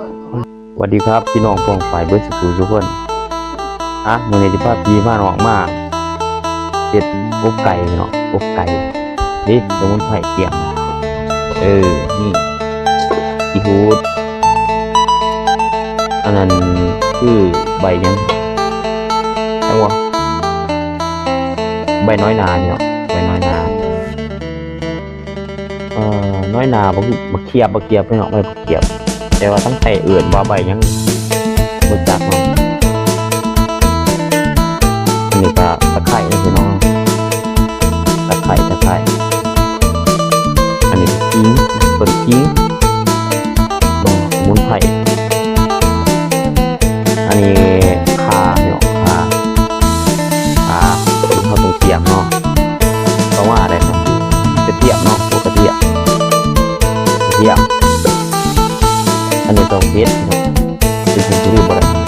ສະຫວັດດີຄັບ ພີ່ນ້ອງປ້ອງປາຍເບິດສູ່ຜູ້ສູ່ຄົນ. ອ່ະ ມື້ນີ້ຊິພາພີ່ພານ້ອງມາເຮັດອົບໄກ່ເນາະ ອົບໄກ່ເດ້ ສະໝຸນໄພກຽມ ເອີ ນີ້ ອີຫູດ ອັນນັ້ນຄືໃບຫຍັງ ຈັກວ່າ ໃບນ້ອຍນາເນາະ ໃບນ້ອຍນາ. ເອີ ນ້ອຍນາ ບັກ ບັກຂຽບ ບັກຂຽບພີ່ນ້ອງ ໃບບັກຂຽບ ແຕ່ວ່າທາງໄທເອີ້ນວ່າໃບຫຍັງ ບໍ່ຈັກເນາະ. ອັນນີ້ກະຕະໄຄເນາະພີ່ນ້ອງ ຕະໄຄ ຕະໄຄ. ອັນນີ້ກະຂີງ ຕົ້ນຂີງ ສະໝຸນໄພ. ອັນນີ້ຂ່າເນາະ ຂ່າ ອ່າ ເຮົາຕ້ອງກຽມເນາະ ເພາະວ່າໄດ້ກະທຽມເນາະ ພວກກະທຽມ ກະທຽມ. ອັນນີ້ຕ້ອງເຜັດເນາະ ເປັນຄົນທີ່ບໍ່ໄດ້